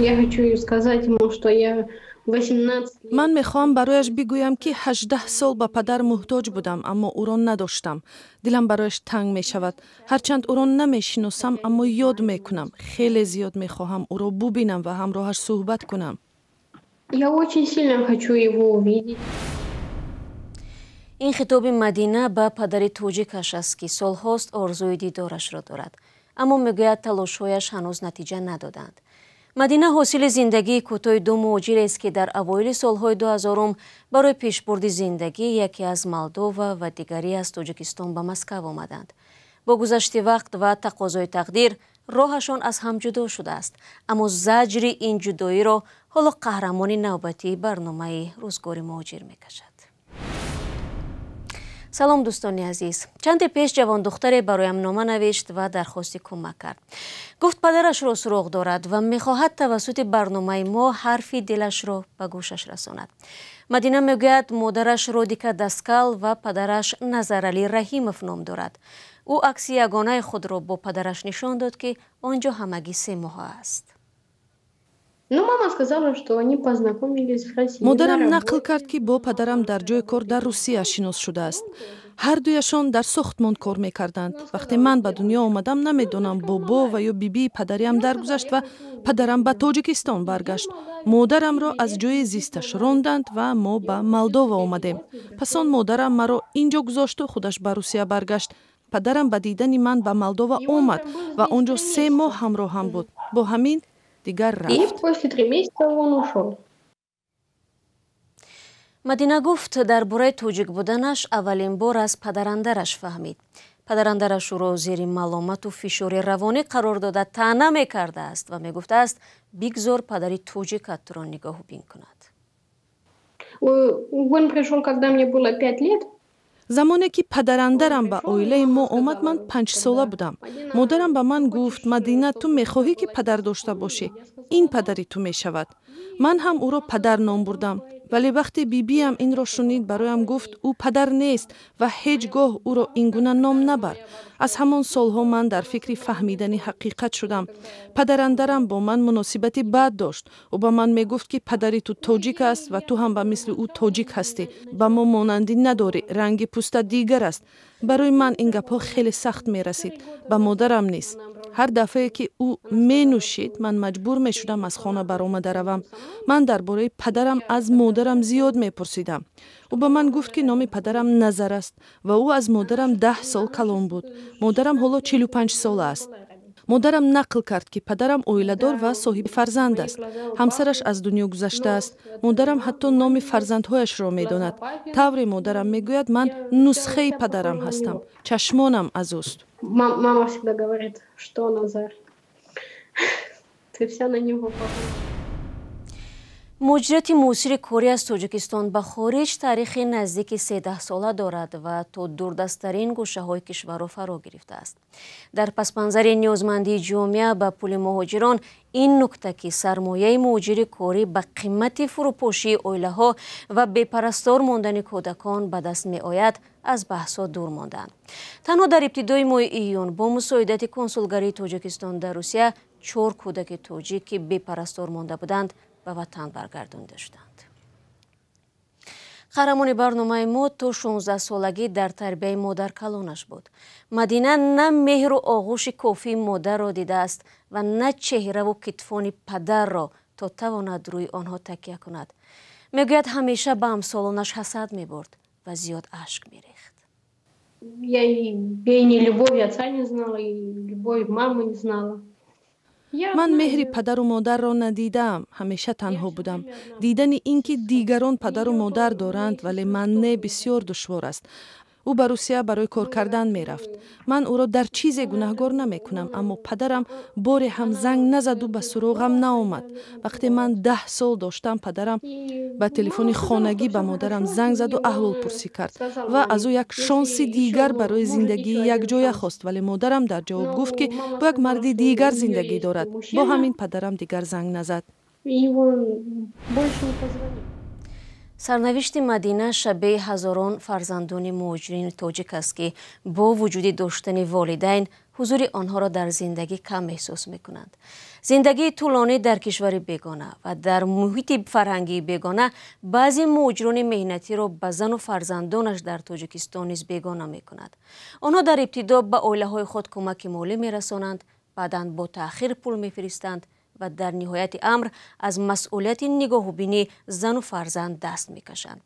Я хочу сказать ему, что я 18. Ман мехоҳам барояш бигӯям, ки 18 сол ба падар муҳтоҷ будам, аммо ӯро надоштам. Дилам барояш танг мешавад. Ҳарчанд ӯро намешиносам, аммо ёд мекунам. Хеле зиёд мехоҳам ӯро бубинам ва ҳамроҳаш суҳбат кунам. Я очень сильно хочу его увидеть. Ин хитоби Мадина ба падари тоҷикаш аст, ки солҳост орзуи дидорашро дорад, аммо мегӯяд, талошҳояш ҳанӯз натиҷа надоданд. Мадина ҳосили зиндагии кӯтоҳи ду муҳоҷирест, ки дар авоили солҳои 2000-ум барои пешбурди зиндагӣ яке аз Молдова ва дигарӣ аз Тоҷикистон ба Москав омаданд. Бо гузашти вақт ва тақозои тақдир роҳашон аз ҳам ҷудо шудааст, аммо заҷри ин ҷудоиро ҳоло қаҳрамони навбатии барномаи «Рӯзгори муҳоҷир» мекашад. Салом, дӯстони азиз! Чанде пеш ҷавондухтаре бароям нома навишт ва дархости кӯмак кард. Гуфт, падарашро суроғ дорад ва мехоҳад тавассути барномаи мо ҳарфи дилашро ба гӯшаш расонад. Мадина мегӯяд, модараш Родика Даскал ва падараш Назаралӣ Раҳимов ном дорад. Ӯ акси ягонаи худро бо падараш нишон дод, ки он ҷо ҳамагӣ 3 моҳа аст. Ну, мама сказала, что они познакомились в России. Модарам нақл кард, ки бо падарам дар ҷои кор дар Русия шинос шудааст. Ҳардуяшон дар сохтмон кор мекарданд. Вақте ман ба дунё омадам, намедонам, бобо ва ё бибии падариам даргузашт ва падарам ба Тоҷикистон баргашт. Модарамро аз ҷои зисташ ронданд ва мо ба Молдова омадем. Пас он модарам маро ин ҷо гузошту худаш ба Русия баргашт. Падарам ба дидани ман ба Молдова омад ва он ҷо 3 моҳ ҳамроҳам буд. Бо ҳамин дигар рафт. И после 3 месяца он ушел. Мадина гуфт, дар бораи тоҷик буданаш аввалин бор аз падарандараш фаҳмид. Падарандараш ӯро зери маломату фишори равонӣ қарор дода, таъна мекардааст ва мегуфтааст, бигзор падари тоҷикат туро нигоҳубин кунад. Он пришел, когда мне было 5 лет. Замоне ки падарандарам ба оилаи мо омад, ман 5-сола будам. Модарам ба ман гуфт: «Мадина, ту мехоҳӣ, ки падар дошта бошӣ? Ин падари ту мешавад». Ман ҳам ӯро падар ном бурдам, вале вақте бибиам инро шунид, бароям гуфт: «Ӯ падар нест ва ҳеҷ гоҳ ӯро ин гуна ном набар». Аз ҳамон солҳо ман дар фикри фаҳмидани ҳақиқат шудам. Падарандарам бо ман муносибати бад дошт. Ӯ ба ман мегуфт, ки падари ту тоҷик аст ва ту ҳам ба мисли ӯ тоҷик ҳастӣ, ба мо монандӣ надорӣ, ранги пӯста дигар аст. Барои ман ин гапҳо хеле сахт мерасид, ба модарам низ. Ҳар дафъае ки ӯ менӯшид, ман маҷбур мешудам аз хона баромада равам. Ман дар бораи падарам аз модарам зиёд мепурсидам. Ӯ ба ман гуфт, ки номи падарам Назар аст ва ӯ аз модарам 10 сол калон буд. Модарам ҳоло 45-сола аст. Модарам нақл кард, ки падарам оиладор ва соҳиби фарзанд аст. Ҳамсараш аз дунё гузаштааст. Модарам ҳатто номи фарзандҳояшро медонад. Тавре модарам мегӯяд, ман нусхаи падарам ҳастам, чашмонам аз ӯст. Мама всегда говорит, что Назар, ты вся на него похожа. Муҳоҷирати муосири корӣ аз Тоҷикистон ба хориҷ таърихи наздики 13-сола дорад ва то дурдасттарин гӯшаҳои кишварро фаро гирифтааст. Дар пасманзари ниёзмандии ҷомеа ба пули муҳоҷирон, ин нукта, ки сармояи муҳоҷири корӣ ба қимати фурӯпошии оилаҳо ва бепарастор мондани кӯдакон ба даст меояд, аз баҳсҳо дур монданд. Танҳо дар ибтидои моҳи июн бо мусоидати консулгарии Тоҷикистон дар Русия чор кӯдаки тоҷик, ки бепарастор монда буданд, ба ватан баргардонида шуданд. Қаҳрамони барномаи мо то 16-солагӣ дар тарбияи модаркалонаш буд. Мадина на меҳру оғӯши кофии модарро дидааст ва на чеҳраву китфони падарро, то тавонад рӯи онҳо такя кунад. Мегӯяд, ҳамеша ба ҳамсолонаш ҳасад мебурд ва зиёд ашк мерехт. Я и не любовь отца не знала, и любовь мамы не знала. Ман меҳри падару модарро надидаам, ҳамеша танҳо будам. Дидани ин ки дигарон падару модар доранд, вале ман не, бисёр душвор аст. Ӯ ба Русия барои кор кардан мерафт. Ман ӯро дар чизе гунаҳгор намекунам, аммо падарам боре ҳам занг назаду ба суроғам наомад. Вақте ман 10 сол доштам, падарам ба телефони хонагӣ ба модарам занг заду аҳволпурсӣ кард ва аз ӯ як шонси дигар барои зиндагии якҷоя хост, вале модарам дар ҷавоб гуфт, ки бо як марди дигар зиндагӣ дорад. Бо ҳамин падарам дигар занг назад. Сарнавишти Мадина шабеҳи ҳазорон фарзандони муҳоҷирини тоҷик аст, ки бо вуҷуди доштани волидайн Ҳузури онҳоро дар зиндагӣ кам эҳсос мекунанд. Зиндагии тӯлонӣ дар кишвари бегона ва дар муҳити фарҳангии бегона баъзе муҳоҷирони меҳнатиро ба зану фарзандонаш дар Тоҷикистон низ бегона мекунад. Онҳо дар ибтидо ба оилаҳои худ кӯмаки молӣ мерасонанд, баъдан бо таъхир пул мефиристанд ва дар ниҳояти амр аз масъулияти нигоҳубинии зану фарзанд даст мекашанд.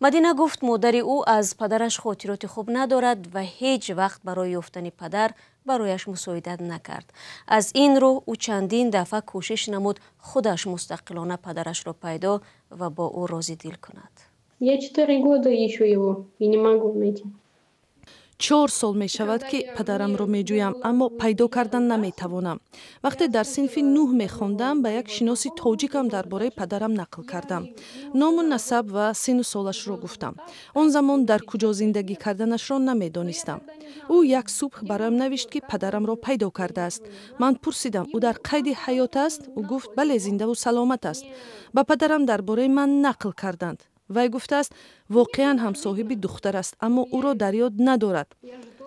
Мадина гуфт, модари ӯ аз падараш хотироти хуб надорад ва ҳеҷ вақт барои ёфтани падар барояш мусоидат накард. Аз ин рӯ ӯ чандин дафъа кӯшиш намуд худаш мустақилона падарашро пайдо ва бо ӯ розидил кунад. Я 4 года ищу его и не могу найти. 4 сол мешавад, ки падарамро меҷӯям, аммо пайдо кардан наметавонам. Вақте дар синфи нӯҳ мехондам, ба як шиноси тоҷикам дар бораи падарам нақл кардам, ному насаб ва сину солашро гуфтам. Он замон дар куҷо зиндагӣ карданашро намедонистам. Ӯ як субҳ бароям навишт, ки падарамро пайдо кардааст. Ман пурсидам, ӯ дар қайди ҳаёт аст? Ӯ гуфт, бале, зиндаву саломат аст. Ба падарам дар бораи ман нақл карданд. Вай гуфтааст, воқеан ҳам соҳиби духтар аст, аммо ӯро дар ёд надорад.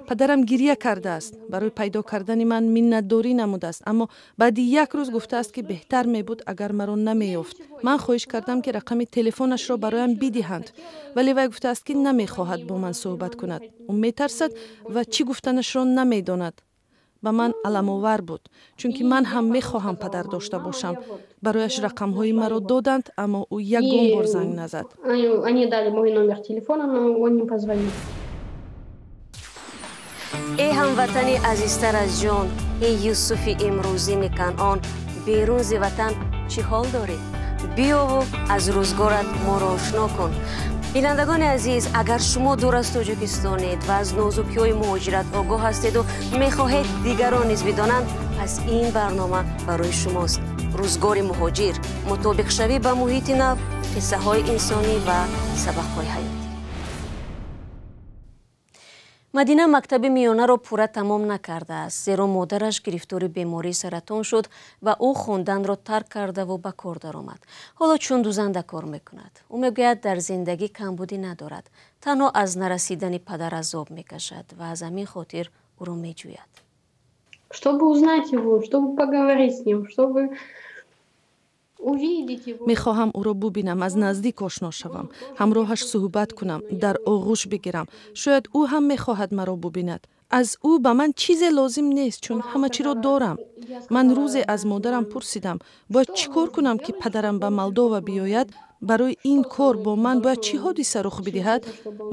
Падарам гирья кардааст, барои пайдо кардани ман миннатдорӣ намудааст, аммо баъди як рӯз гуфтааст, ки беҳтар мебуд, агар маро намеёфт. Ман хоҳиш кардам, ки рақами телефонашро бароям бидиҳанд, вале вай гуфтааст, ки намехоҳад бо ман суҳбат кунад. Ӯ метарсад ва чӣ гуфтанашро намедонад. Ба ман аламовар буд, чунки ман ҳам мехоҳам падар дошта бошам. Барояш рақамҳои маро доданд, аммо ӯ ягон бор занг назад. Они дали мой номер телефона, но он не позвонил. Эй ҳамватани азизтар аз ҷон, эй Юсуфи имрӯзини Канъон, берун зи ватан чӣ ҳол дорӣ? Биёву аз рӯзгорат моро ошно кун. Бинандагони азиз, агар шумо дур аз Тоҷикистонед ва аз нозукиҳои муҳоҷират огоҳ ҳастеду мехоҳед дигарон низ бидонанд, пас ин барнома барои шумост. Рӯзгори муҳоҷир, мутобиқшавӣ ба муҳити нав, қиссаҳои инсонӣ ва сабақҳои ҳаётӣ. Мадина мактаби миёнаро пурра тамом накардааст, зеро модараш гирифтори бемории саратон шуд ва ӯ хонданро тарк кардаву ба кор даромад. Ҳоло чун дузанда кор мекунад. Ӯ мегӯяд, дар зиндагӣ камбудӣ надорад, танҳо аз нарасидани падар азоб мекашад ва аз ҳамин хотир ӯро меҷӯяд. Чтобы узнать его, чтобы поговорить с ним, чтобы увидеть его. Мехоҳам ӯро бубинам, аз наздик ошно шавам, ҳамроҳаш суҳбат кунам, дар оғӯш бигирам. Шояд ӯ ҳам мехоҳад маро бубинад. Аз ӯ ба ман чизе лозим нест, чун ҳама чиро дорам. Ман рӯзе аз модарам пурсидам, бояд чӣ кор кунам, ки падарам ба Молдова биёяд? Барои ин кор бо ман бояд чӣ ҳодиса рух бидиҳад?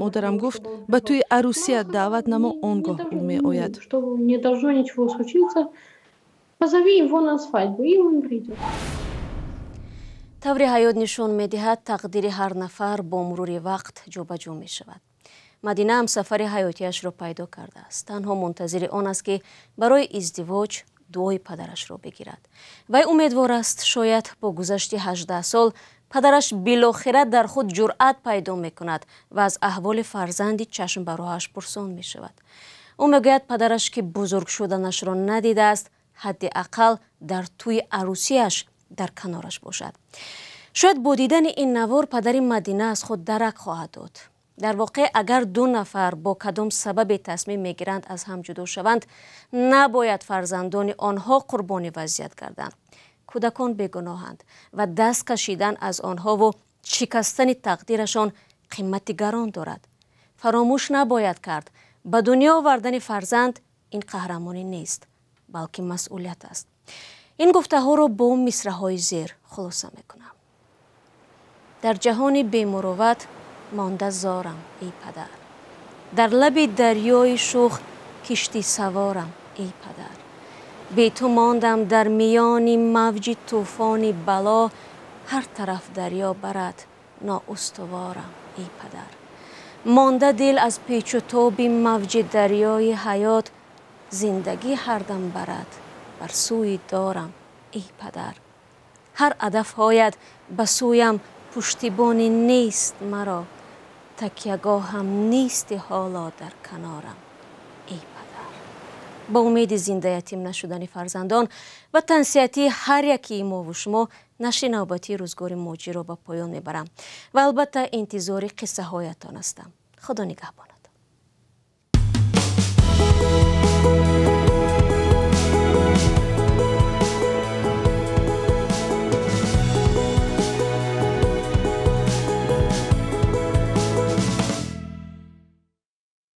Модарам гуфт, ба тӯи арӯсият даъват намо, он гоҳ ӯ меояд. Что не должно ничего случиться, позови его на свадьбу, и он придет. Таври ҳаёт нишон медиҳад, тақдири ҳар нафар бо мурури вақт ҷобаҷо мешавад. Мадина ҳамсафари ҳаётияшро пайдо кардааст, танҳо мунтазири он аст, ки барои издивоҷ дуои падарашро бигирад. Вай умедвор аст, шояд бо гузашти 18 сол падараш билохира дар худ ҷуръат пайдо мекунад ва аз аҳволи фарзанди чашм ба роҳаш пурсон мешавад. Ӯ мегӯяд, падараш, ки бузург шуданашро надидааст, ҳадди ақал дар тӯи арӯсиаш дар канораш бошад. Шояд бо дидани ин навор падари Мадина аз худ дарак хоҳад дод. Дар воқеъ, агар ду нафар бо кадом сабабе тасмим мегиранд аз ҳам ҷудо шаванд, набояд фарзандони онҳо қурбони вазъият гарданд. Кӯдакон бегуноҳанд ва даст кашидан аз онҳову шикастани тақдирашон қимати гарон дорад. Фаромӯш набояд кард, ба дунё овардани фарзанд ин қаҳрамонӣ нест, балки масъулият аст. Ин гуфтаҳоро бо мисраҳои зер хулоса мекунам. Дар ҷаҳони бемурувват монда зорам, эй падар, дар лаби дарёи шух киштӣ саворам, эй падар. Бе ту мондам дар миёни мавҷи тӯфони бало, ҳар тараф дарё барад, ноустуворам, эй падар. Монда дил аз печу тоби мавҷи дарёи ҳаёт, зиндагӣ ҳардам барад бар сӯи дорам, эй падар. Ҳар адафҳоят ба сӯям пуштибонӣ нест маро, такягоҳам нести ҳоло дар канорам, эй падар. Бо умеди зиндаятим нашудани фарзандон ва тансиҳатии ҳар якии мову шумо нашри навбатии Рӯзгори муҳоҷирро ба поён мебарам ва албатта интизори қиссаҳоятон ҳастам. Худо нигаҳбонатон.